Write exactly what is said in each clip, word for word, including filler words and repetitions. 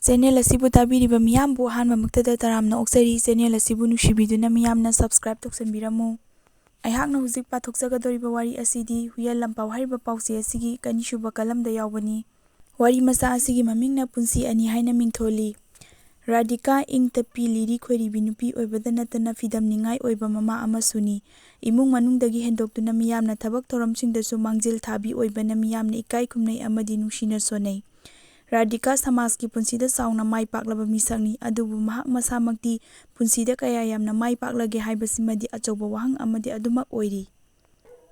Channel ꯑꯁꯤꯕꯨ ꯇꯥꯕꯤꯔꯤꯕ ꯃꯤꯌꯥꯝꯕꯨ ꯑꯍꯥꯟꯕꯃꯛꯇꯗ ꯇꯔꯥꯝꯅ ꯑꯣꯛꯆꯔꯤ꯫ ꯆꯦꯅꯦꯜ ꯑꯁꯤꯕꯨ ꯅꯨꯡꯁꯤꯕꯤꯗꯨꯅ ꯃꯤꯌꯥꯝꯅ subscribe ꯇꯧꯁꯟꯕꯤꯔꯝꯃꯨ꯫ ꯑꯩꯍꯥꯛꯅ ꯍꯧꯖꯤꯛ ꯄꯥꯊꯣꯛꯆꯒꯗꯧꯔꯤꯕ ꯋꯥꯔꯤ ꯑꯁꯤꯗꯤ ꯍꯨꯏꯌꯦꯟ ꯂꯝꯄꯥꯎ ꯍꯥꯏꯔꯤꯕ ꯄꯥꯎꯆꯦ ꯑꯁꯤꯒꯤ ꯑꯅꯤꯁꯨꯕ ꯀꯂꯝꯗ ꯌꯥꯎꯕꯅꯤ꯫ ꯋꯥꯔꯤ ꯃꯆꯥ ꯑꯁꯤꯒꯤ ꯃꯃꯤꯡꯅ ꯄꯨꯟꯁꯤ ꯑꯅꯤ ꯍꯥꯏꯅ ꯃꯤꯡꯊꯣꯜꯂꯤ꯫ ꯔꯥꯙꯤꯀꯥ ꯏꯪ ꯇꯞꯄꯤ, ꯂꯤꯔꯤ ꯈꯣꯏꯔꯤꯕꯤ ꯅꯨꯄꯤ ꯑꯣꯏꯕꯗ ꯅꯠꯇꯅ ꯐꯤꯗꯝꯅꯤꯡꯉꯥꯏ ꯑꯣꯏꯕ ꯃꯃꯥ ꯑꯃꯁꯨꯅꯤ꯫ ꯏꯃꯨꯡ ꯃꯅꯨꯡꯗꯒꯤ ꯍꯦꯟꯗꯣꯛꯇꯨꯅ ꯃꯤꯌꯥꯝꯅ ꯊꯕꯛ ꯊꯧꯔꯝꯁꯤꯡꯗꯁꯨ ꯃꯥꯡꯖꯤꯜ ꯊꯥꯕꯤ ꯑꯣꯏꯕꯅ ꯃꯤꯌꯥꯝꯅ ꯏꯀꯥꯏ ꯈꯨꯝꯅꯩ ꯑꯃꯗꯤ ꯅꯨꯡꯁꯤꯅ ꯁꯣꯟꯅꯩ꯫ ꯔꯥꯙꯤꯀꯥ ꯁꯃꯥꯖꯀꯤ ꯄꯨꯟꯁꯤꯗ ꯆꯥꯎꯅ ꯃꯥꯏ ꯄꯥꯛꯂꯕ ꯃꯤꯁꯛꯅꯤ, ꯑꯗꯨꯕꯨ ꯃꯍꯥꯛ ꯃꯁꯥꯃꯛꯇꯤ ꯄꯨꯟꯁꯤꯗ ꯀꯌꯥ ꯌꯥꯝꯅ ꯃꯥꯏ ꯄꯥꯛꯂꯒꯦ ꯍꯥꯏꯕꯁꯤꯃꯗꯤ ꯑꯆꯧꯕ ꯋꯥꯍꯪ ꯑꯃꯗꯤ ꯑꯗꯨꯃꯛ ꯑꯣꯏꯔꯤ꯫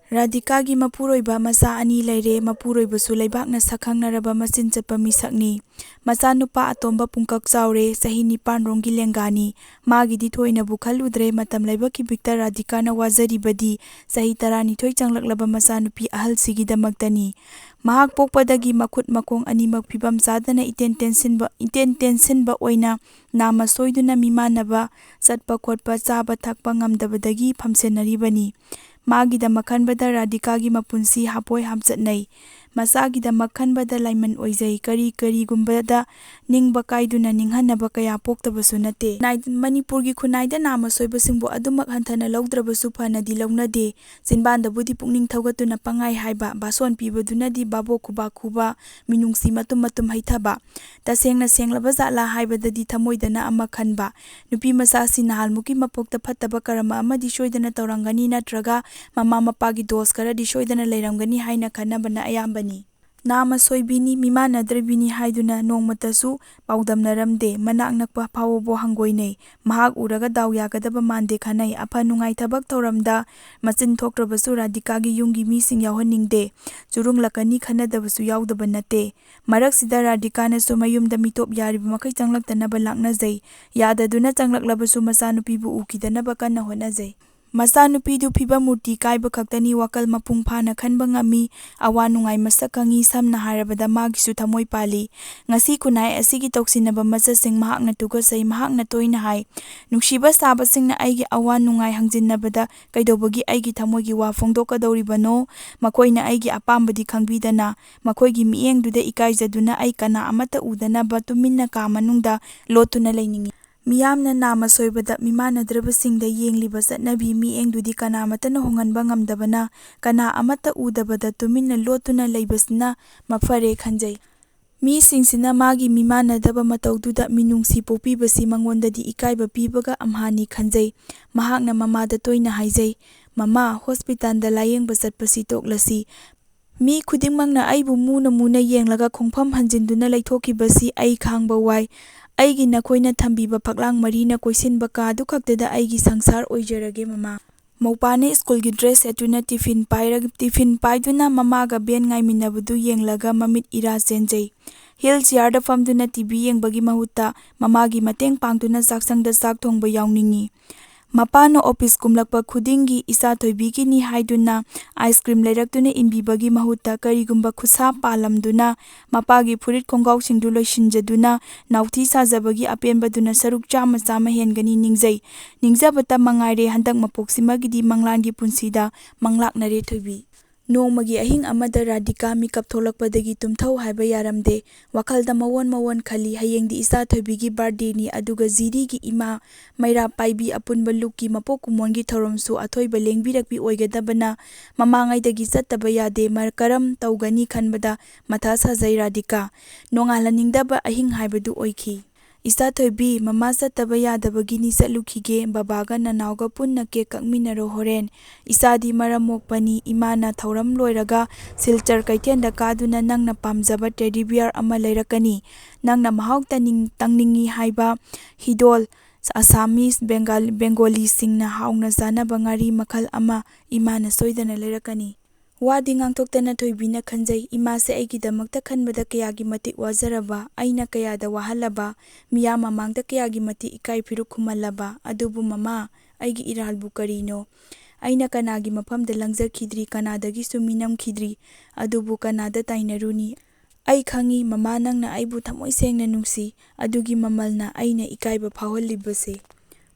ꯔꯥꯙꯤꯀꯥꯒꯤ ꯃꯄꯨꯔꯣꯏꯕ ꯃꯆꯥ ꯑꯅꯤ ꯂꯩꯔꯦ꯫ ꯃꯄꯨꯔꯣꯏꯕꯁꯨ ꯂꯩꯕꯥꯛꯅ ꯁꯛꯈꯪꯅꯔꯕ ꯃꯆꯤꯟ ꯆꯠꯄ ꯃꯤꯁꯛꯅꯤ꯫ ꯃꯆꯥꯅꯨꯄꯥ ꯑꯇꯣꯝꯕ ꯄꯨꯡꯀꯛ ꯆꯥꯎꯔꯦ, ꯆꯍꯤ ꯅꯤꯄꯥꯟ ꯔꯣꯝꯒꯤ ꯂꯦꯡꯒꯥꯅꯤ꯫ ꯃꯥꯒꯤꯗꯤ ꯊꯣꯏꯅꯕꯨ ꯈꯜꯂꯨꯗ꯭ꯔꯦ, ꯃꯇꯝ ꯂꯥꯏꯕꯛꯀꯤ ꯕꯤꯛꯇ ꯔꯥꯙꯤꯀꯥꯅ ꯋꯥꯖꯔꯤꯕꯗꯤ ꯆꯍꯤ ꯇꯔꯥꯅꯤꯊꯣꯏ ꯆꯪꯂꯛꯂꯕ ꯃꯆꯥꯅꯨꯄꯤ ꯑꯍꯜꯁꯤꯒꯤꯗꯃꯛꯇꯅꯤ꯫ ꯃꯍꯥꯛ ꯄꯣꯛꯄꯗꯒꯤ ꯃꯈꯨꯠ ꯃꯈꯣꯡ ꯑꯅꯤꯃꯛ ꯐꯤꯕꯝ ꯆꯥꯗꯅ ꯏꯇꯦꯟ ꯇꯦꯟꯁꯤꯟꯕ, ꯏꯇꯦꯟ ꯇꯦꯟꯁꯤꯟꯕ ꯑꯣꯏꯅ ꯅꯥꯃ ꯁꯣꯏꯗꯨꯅ ꯃꯤꯃꯥꯟꯅꯕ, ꯆꯠꯄ ꯈꯣꯠꯄ, ꯆꯥꯕ ꯊꯛꯄ ꯉꯝꯗꯕꯗꯒꯤ ꯐꯝꯁꯦꯟꯅꯔꯤꯕꯅꯤ꯫ ꯃꯥꯒꯤꯗꯃꯛ ꯈꯟꯕꯗ ꯔꯥꯙꯤꯀꯥꯒꯤ ꯃꯄꯨꯟꯁꯤ ꯍꯥꯞꯄꯣꯏ ꯍꯥꯞꯆꯠꯅꯩ꯫ ꯃꯆꯥꯒꯤꯗꯃꯛ ꯈꯟꯕꯗ ꯂꯥꯏꯃꯟ ꯑꯣꯏꯖꯩ꯫ ꯀꯔꯤ ꯀꯔꯤꯒꯨꯝꯕꯗ ꯅꯤꯡꯕ ꯀꯥꯏꯗꯨꯅ ꯅꯤꯡꯍꯟꯅꯕ ꯀꯌꯥ ꯄꯣꯛꯇꯕꯁꯨ ꯅꯠꯇꯦ꯫ ꯅꯥꯏ-, ꯃꯅꯤꯄꯨꯔꯒꯤ ꯈꯨꯟꯅꯥꯏꯗ ꯅꯥꯃ ꯁꯣꯏꯕꯁꯤꯡꯕꯨ ꯑꯗꯨꯃꯛ ꯍꯟꯊꯅ ꯂꯧꯗ꯭ꯔꯕꯁꯨ ꯐꯅꯗꯤ ꯂꯧꯅꯗꯦ꯫ ꯆꯤꯟꯕꯥꯟꯗꯕꯨꯗꯤ ꯄꯨꯛꯅꯤꯡ ꯊꯧꯒꯠꯇꯨꯅ ꯄꯪꯍꯥꯏ ꯍꯥꯏꯕ, ꯚꯥꯁꯣꯟ ꯄꯤꯕꯗꯨꯅꯗꯤ ꯚꯥꯕꯣꯛ ꯈꯨꯕꯥꯛ ꯈꯨꯕ, ꯃꯤꯅꯨꯡꯁꯤ ꯃꯇꯨꯝ ꯃꯇꯨꯝ ꯍꯩꯊꯕ꯫ ꯇꯁꯦꯡꯅ ꯁꯦꯡꯂꯕ ꯖꯥꯠꯂꯥ ꯍꯥꯏꯕꯗꯗꯤ ꯊꯃꯣꯏꯗꯅ ꯑꯃ ꯈꯟꯕ꯫ ꯅꯨꯄꯤ ꯃꯆꯥꯁꯤ ꯅꯍꯥꯟꯃꯨꯛꯀꯤ ꯃꯄꯣꯛꯇ ꯐꯠꯇꯕ ꯀꯔꯃ ꯑꯃꯗꯤ ꯁꯣꯏꯗꯅ ꯇꯧꯔꯝꯒꯅꯤ, ꯅꯠꯇ꯭ꯔꯒ ꯃꯃꯥ ꯃꯄꯥꯒꯤ ꯗꯣꯁ ꯈꯔꯗꯤ ꯁꯣꯏꯗꯅ ꯂꯩꯔꯝꯒꯅꯤ ꯍꯥꯏꯅ ꯈꯟꯅꯕꯅ ꯑꯌꯥꯝꯕꯅꯤ꯫ ꯅꯥꯃ ꯁꯣꯏꯕꯤꯅꯤ, ꯃꯤꯃꯥꯟꯅꯗ꯭ꯔꯕꯤꯅꯤ ꯍꯥꯏꯗꯨꯅ ꯅꯣꯡꯃꯇꯁꯨ ꯄꯥꯎꯗꯝꯅꯔꯝꯗꯦ꯫ ꯃꯅꯥꯛ ꯅꯛꯄ ꯐꯥꯎꯕꯕꯨ ꯍꯪꯒꯣꯏꯅꯩ꯫ ꯃꯍꯥꯛ ꯎꯔꯒ ꯗꯥꯎ ꯌꯥꯒꯗꯕ ꯃꯥꯟꯗꯦ ꯈꯟꯅꯩ꯫ ꯑꯐ ꯅꯨꯡꯉꯥꯏ ꯊꯕꯛ ꯊꯧꯔꯝꯗ ꯃꯆꯤꯟ ꯊꯣꯛꯇ꯭ꯔꯕꯁꯨ ꯔꯥꯙꯤꯀꯥꯒꯤ ꯌꯨꯝꯒꯤ ꯃꯤꯁꯤꯡ ꯌꯥꯎꯍꯟꯅꯤꯡꯗꯦ꯫ ꯆꯨꯔꯨꯡꯂꯛꯀꯅꯤ ꯈꯟꯅꯗꯕꯁꯨ ꯌꯥꯎꯗꯕ ꯅꯠꯇꯦ꯫ ꯃꯔꯛꯁꯤꯗ ꯔꯥꯙꯤꯀꯥꯅꯁꯨ ꯃꯌꯨꯝꯗ ꯃꯤꯇꯣꯞ ꯌꯥꯔꯤꯕ ꯃꯈꯩ ꯆꯪꯂꯛꯇꯅꯕ ꯂꯥꯛꯅꯖꯩ꯫ ꯌꯥꯗꯗꯨꯅ ꯆꯪꯂꯛꯂꯕꯁꯨ ꯃꯆꯥꯅꯨꯄꯤꯕꯨ ꯎꯈꯤꯗꯅꯕ ꯀꯟꯅ ꯍꯣꯠꯅꯖꯩ꯫ ꯃꯆꯥꯅꯨꯄꯤꯗꯨ ꯐꯤꯕꯝ ꯃꯨꯔꯇꯤ ꯀꯥꯏꯕ ꯈꯛꯇꯅꯤ, ꯋꯥꯈꯜ ꯃꯄꯨꯡ ꯐꯥꯅ ꯈꯟꯕ ꯉꯝꯃꯤ, ꯑꯋꯥ ꯅꯨꯡꯉꯥꯏ ꯃꯁꯛ ꯈꯪꯉꯤ, ꯁꯝꯅ ꯍꯥꯏꯔꯕꯗ ꯃꯥꯒꯤꯁꯨ ꯊꯃꯣꯏ ꯄꯥꯜꯂꯤ꯫ ꯉꯁꯤ ꯈꯨꯟꯅꯥꯏ ꯑꯁꯤꯒꯤ ꯇꯧꯁꯤꯟꯅꯕ ꯃꯆꯠꯁꯤꯡ ꯃꯍꯥꯛꯅ ꯇꯨꯀꯠꯆꯩ꯫ ꯃꯍꯥꯛꯅ ꯇꯣꯏꯅ ꯍꯥꯏ, "ꯅꯨꯡꯁꯤꯕ ꯁꯥꯕꯁꯤꯡꯅ ꯑꯩꯒꯤ ꯑꯋꯥ ꯅꯨꯡꯉꯥꯏ ꯍꯪꯖꯤꯟꯅꯕꯗ ꯀꯩꯗꯧꯕꯒꯤ ꯑꯩꯒꯤ ꯊꯃꯣꯏꯒꯤ ꯋꯥ ꯐꯣꯡꯗꯣꯛꯀꯗꯧꯔꯤꯕꯅꯣ? ꯃꯈꯣꯏꯅ ꯑꯩꯒꯤ ꯑꯄꯥꯝꯕꯗꯤ ꯈꯪꯕꯤꯗꯅ, ꯃꯈꯣꯏꯒꯤ ꯃꯤꯠꯌꯦꯡꯗꯨꯗ ꯏꯀꯥꯏꯖꯗꯨꯅ ꯑꯩ ꯀꯅꯥ ꯑꯃꯠꯇ ꯎꯗꯅꯕ ꯇꯨꯃꯤꯟꯅ ꯀꯥ ꯃꯅꯨꯡꯗ ꯂꯣꯠꯇꯨꯅ ꯂꯩꯅꯤꯡꯏ꯫ ꯃꯤꯌꯥꯝꯅ ꯅꯥꯝꯃ ꯁꯣꯏꯕꯗ ꯃꯤꯃꯥꯟꯅꯗ꯭ꯔꯕꯁꯤꯡꯗ ꯌꯦꯡꯂꯤꯕ ꯆꯠꯅꯕꯤ ꯃꯤꯠꯌꯦꯡꯗꯨꯗꯤ ꯀꯅꯥꯃꯠꯇꯅ ꯍꯣꯡꯍꯟꯕ ꯉꯝꯗꯕꯅ, ꯀꯅꯥ ꯑꯃꯠꯇ ꯎꯗꯕꯗ ꯇꯨꯃꯤꯟꯅ ꯂꯣꯠꯇꯨꯅ ꯂꯩꯕꯁꯤꯅ ꯃꯐꯔꯦ ꯈꯟꯖꯩ꯫ ꯃꯤꯁꯤꯡꯁꯤꯅ ꯃꯥꯒꯤ ꯃꯤꯃꯥꯟꯅꯗꯕ ꯃꯇꯧꯗꯨꯗ ꯃꯤꯅꯨꯡꯁꯤ ꯄꯣꯛꯄꯤꯕꯁꯤ ꯃꯉꯣꯟꯗꯗꯤ ꯏꯀꯥꯏꯕ ꯄꯤꯕꯒ ꯑꯝꯍꯥꯅꯤ ꯈꯟꯖꯩ꯫ ꯃꯍꯥꯛꯅ ꯃꯃꯥꯗ ꯇꯣꯏꯅ ꯍꯥꯏꯖꯩ, "ꯃꯃꯥ, ꯍꯣꯁꯄꯤꯇꯥꯜꯗ ꯂꯥꯌꯦꯡꯕ ꯆꯠꯄꯁꯤ ꯇꯣꯛꯂꯁꯤ꯫ ꯃꯤ ꯈꯨꯗꯤꯡꯃꯛꯅ ꯑꯩꯕꯨ ꯃꯨꯅ ꯃꯨꯅ ꯌꯦꯡꯂꯒ ꯈꯣꯡꯐꯝ ꯍꯟꯖꯤꯟꯗꯨꯅ ꯂꯩꯊꯣꯛꯈꯤꯕꯁꯤ ꯑꯩ ꯈꯥꯡꯕ ꯋꯥꯏ꯫ ꯑꯩꯒꯤ ꯅꯈꯣꯏꯅ ꯊꯝꯕꯤꯕ ꯐꯛꯂꯥꯡ ꯃꯔꯤꯅ ꯀꯣꯏꯁꯤꯟꯕ ꯀꯥꯗꯨ ꯈꯛꯇꯗ ꯑꯩꯒꯤ ꯁꯪꯁꯥꯔ ꯑꯣꯏꯖꯔꯒꯦ, ꯃꯃꯥ"꯫ ꯃꯧꯄꯥꯅ ꯁ꯭ꯀꯨꯜꯒꯤ ꯗ꯭ꯔꯦꯁ ꯁꯦꯠꯇꯨꯅ ꯇꯤꯐꯤꯟ ꯄꯥꯏꯔꯒ, ꯇꯤꯐꯤꯟ ꯄꯥꯏꯗꯨꯅ ꯃꯃꯥꯒ ꯚꯦꯟ ꯉꯥꯏꯃꯤꯟꯅꯕꯗꯨ ꯌꯦꯡꯂꯒ ꯃꯃꯤꯠ ꯏꯔꯥ ꯆꯦꯟꯖꯩ꯫ ꯍꯤꯜ ꯆꯤꯌꯥꯔꯗ ꯐꯝꯗꯨꯅ ꯇꯤ ꯚꯤ ꯌꯦꯡꯕꯒꯤ ꯃꯍꯨꯠꯇ ꯃꯃꯥꯒꯤ ꯃꯇꯦꯡ ꯄꯥꯡꯗꯨꯅ ꯆꯥꯛꯁꯪꯗ ꯆꯥꯛ ꯊꯣꯡꯕ ꯌꯥꯎꯅꯤꯡꯏ꯫ ꯃꯄꯥꯅ ꯑꯣꯐꯤꯁ ꯀꯨꯝꯂꯛꯄ ꯈꯨꯗꯤꯡꯒꯤ ꯏꯆꯥ ꯊꯣꯏꯕꯤꯒꯤꯅꯤ ꯍꯥꯏꯗꯨꯅ ꯑꯥꯏꯁ ꯀ꯭ꯔꯤꯝ ꯂꯩꯔꯛꯇꯨꯅ ꯏꯟꯕꯤꯕꯒꯤ ꯃꯍꯨꯠꯇ ꯀꯔꯤꯒꯨꯝꯕ ꯈꯨꯠꯁꯥ ꯄꯥꯜꯂꯝꯗꯨꯅ ꯃꯄꯥꯒꯤ ꯐꯨꯔꯤꯠ ꯈꯣꯡꯒ꯭ꯔꯥꯎꯁꯤꯡꯗꯨ ꯂꯣꯏꯁꯤꯟꯖꯗꯨꯅ ꯅꯥꯎꯊꯤ ꯁꯥꯖꯕꯒꯤ ꯑꯄꯦꯟꯕꯗꯨꯅ ꯁꯔꯨꯛ ꯆꯥꯝꯃ ꯆꯥꯝꯃ ꯍꯦꯟꯒꯅꯤ ꯅꯤꯡꯖꯩ꯫ ꯅꯤꯡꯖꯕꯇ ꯃꯉꯥꯏꯔꯦ, ꯍꯟꯗꯛ ꯃꯄꯣꯛꯁꯤꯃꯒꯤꯗꯤ ꯃꯪꯂꯥꯟꯒꯤ ꯄꯨꯟꯁꯤꯗ ꯃꯪꯂꯥꯛꯅꯔꯦ ꯊꯣꯏꯕꯤ꯫ ꯅꯣꯡꯃꯒꯤ ꯑꯍꯤꯡ ꯑꯃꯗ ꯔꯥꯙꯤꯀꯥ ꯃꯤꯀꯞ ꯊꯣꯛꯂꯛꯄꯗꯒꯤ ꯇꯨꯝꯊꯧ ꯍꯥꯏꯕ ꯌꯥꯔꯝꯗꯦ꯫ ꯋꯥꯈꯜꯗ ꯃꯑꯣꯟ ꯃꯑꯣꯟ ꯈꯜꯂꯤ꯫ ꯍꯌꯦꯡꯗꯤ ꯏꯆꯥ ꯊꯣꯏꯕꯤꯒꯤ ꯕꯥꯔꯗꯦꯅꯤ, ꯑꯗꯨꯒ ꯖꯤꯔꯤꯒꯤ ꯏꯃꯥ ꯃꯩꯔꯥ ꯄꯥꯏꯕꯤ ꯑꯄꯨꯟꯕ ꯂꯨꯞꯀꯤ ꯃꯄꯣꯛ ꯀꯨꯝꯑꯣꯟꯒꯤ ꯊꯧꯔꯝꯁꯨ ꯑꯊꯣꯏꯕ ꯂꯦꯡꯕꯤꯔꯛꯄꯤ ꯑꯣꯏꯒꯗꯕꯅ ꯃꯃꯥꯡꯉꯩꯗꯒꯤ ꯆꯠꯇꯕ ꯌꯥꯗꯦ꯫ ꯃꯔ-, ꯀꯔꯝ ꯇꯧꯒꯅꯤ ꯈꯟꯕꯗ ꯃꯊꯥ ꯁꯥꯖꯩ ꯔꯥꯙꯤꯀꯥ꯫ ꯅꯣꯡꯉꯥꯜꯍꯟꯅꯤꯡꯗꯕ ꯑꯍꯤꯡ ꯍꯥꯏꯕꯗꯨ ꯑꯣꯏꯈꯤ꯫ "ꯏꯆꯥ ꯊꯣꯏꯕꯤ, ꯃꯃꯥ ꯆꯠꯇꯕ ꯌꯥꯗꯕꯒꯤꯅꯤ, ꯆꯠꯂꯨꯈꯤꯒꯦ꯫ ꯕꯕꯥꯒ ꯅꯅꯥꯎꯒ ꯄꯨꯟꯅ ꯀꯦꯛ ꯀꯛꯃꯤꯟꯅꯔꯣ ꯍꯣꯔꯦꯟ꯫ ꯏꯆꯥꯗꯤ ꯃꯔꯝ ꯃꯣꯛꯄꯅꯤ꯫ ꯏꯃꯥꯅ ꯊꯧꯔꯝ ꯂꯣꯏꯔꯒ ꯁꯤꯜꯆꯔ ꯀꯩꯊꯦꯜꯗ ꯀꯥꯗꯨꯅ ꯅꯪꯅ ꯄꯥꯝꯖꯕ ꯇꯦꯗꯤ ꯕꯤꯌꯥꯔ ꯑꯃ ꯂꯩꯔꯛꯀꯅꯤ꯫ ꯅꯪꯅ ꯃꯍꯥꯎ ꯇꯅꯤꯡ-, ꯇꯪꯅꯤꯡꯏ ꯍꯥꯏꯕ ꯍꯤꯗꯣꯜ, ꯑꯁꯥꯃꯤꯁ, ꯕꯦꯡꯒꯥꯜ-, ꯕꯦꯡꯒꯣꯂꯤꯁꯤꯡꯅ ꯍꯥꯎꯅ ꯆꯥꯅꯕ ꯉꯥꯔꯤ ꯃꯈꯜ ꯑꯃ ꯏꯃꯥꯅ ꯁꯣꯏꯗꯅ ꯂꯩꯔꯛꯀꯅꯤ"꯫ ꯋꯥꯗꯤ ꯉꯥꯡꯊꯣꯛꯇꯅ ꯊꯣꯏꯕꯤꯅ ꯈꯟꯖꯩ, "ꯏꯃꯥꯁꯦ ꯑꯩꯒꯤꯗꯃꯛꯇ ꯈꯟꯕꯗ ꯀꯌꯥꯒꯤ ꯃꯇꯤꯛ ꯋꯥꯖꯔꯕ, ꯑꯩꯅ ꯀꯌꯥꯗ ꯋꯥꯍꯜꯂꯕ, ꯃꯤꯌꯥꯝ ꯃꯃꯥꯡꯗ ꯀꯌꯥꯒꯤ ꯃꯇꯤꯛ ꯏꯀꯥꯏ ꯐꯤꯔꯨꯛ ꯈꯨꯝꯍꯜꯂꯕ꯫ ꯑꯗꯨꯕꯨ ꯃꯃꯥ, ꯑꯩꯒꯤ ꯏꯔꯥꯜꯕꯨ ꯀꯔꯤꯅꯣ? ꯑꯩꯅ ꯀꯅꯥꯒꯤ ꯃꯐꯝꯗ ꯂꯪꯖꯈꯤꯗ꯭ꯔꯤ, ꯀꯅꯥꯗꯒꯤꯁꯨ ꯃꯤꯅꯝꯈꯤꯗ꯭ꯔꯤ, ꯑꯗꯨꯕꯨ ꯀꯅꯥꯗ ꯇꯥꯏꯅꯔꯨꯅꯤ? ꯑꯩ ꯈꯪꯏ, ꯃꯃꯥ, ꯅꯪꯅ ꯑꯩꯕꯨ ꯊꯃꯣꯏ ꯁꯦꯡꯅ ꯅꯨꯡꯁꯤ꯫ ꯑꯗꯨꯒꯤ ꯃꯃꯜꯅ ꯑꯩꯅ ꯏꯀꯥꯏꯕ ꯐꯥꯎꯍꯜꯂꯤꯕꯁꯦ꯫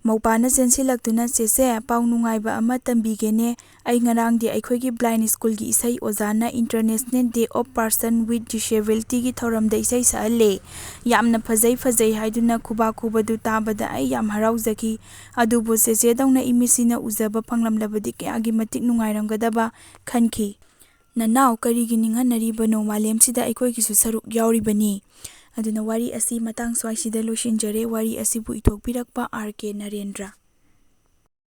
ꯃꯧꯄꯥꯅ ꯆꯦꯟꯁꯤꯜꯂꯛꯇꯨꯅ, "ꯆꯦꯆꯦ, ꯄꯥꯎ ꯅꯨꯡꯉꯥꯏꯕ ꯑꯃ ꯇꯝꯕꯤꯒꯦꯅꯦ꯫ ꯑꯩ ꯉꯔꯥꯡꯗꯤ ꯑꯩꯈꯣꯏꯒꯤ blind schoolꯒꯤ ꯏꯁꯩ ꯑꯣꯖꯥꯅ International Day of Person with Disabilityꯒꯤ ꯊꯧꯔꯝꯗ ꯏꯁꯩ ꯁꯛꯍꯜꯂꯦ꯫ ꯌꯥꯝꯅ ꯐꯖꯩ, ꯐꯖꯩ ꯍꯥꯏꯗꯨꯅ ꯈꯨꯕꯥꯛ ꯈꯨꯕꯗꯨ ꯇꯥꯕꯗ ꯑꯩ ꯌꯥꯝ ꯍꯔꯥꯎꯖꯈꯤ꯫ ꯑꯗꯨꯕꯨ ꯆꯦꯆꯦꯗꯧꯅ ꯏꯃꯤꯠꯁꯤꯅ ꯎꯖꯕ ꯐꯪꯂꯝꯂꯕꯗꯤ ꯀꯌꯥꯒꯤ ꯃꯇꯤꯛ ꯅꯨꯡꯉꯥꯏꯔꯝꯒꯗꯕ ꯈꯟꯈꯤ꯫" "ꯅꯅꯥꯎ, ꯀꯔꯤꯒꯤ ꯅꯤꯡꯍꯟꯅꯔꯤꯕꯅꯣ? ꯃꯥꯂꯦꯝꯁꯤꯗ ꯑꯩꯈꯣꯏꯒꯤꯁꯨ ꯁꯔꯨꯛ ꯌꯥꯎꯔꯤꯕꯅꯤ꯫" ꯑꯗꯨꯅ ꯋꯥꯔꯤ ꯑꯁꯤ ꯃꯇꯥꯡ ꯁ꯭ꯋꯥꯏꯁꯤꯗ ꯂꯣꯏꯁꯤꯟꯖꯔꯦ꯫ ꯋꯥꯔꯤ ꯑꯁꯤꯕꯨ ꯏꯊꯣꯛꯄꯤꯔꯛꯄ ꯑꯥꯔ ꯀꯦ ꯅꯔꯦꯟꯗ꯭ꯔ꯫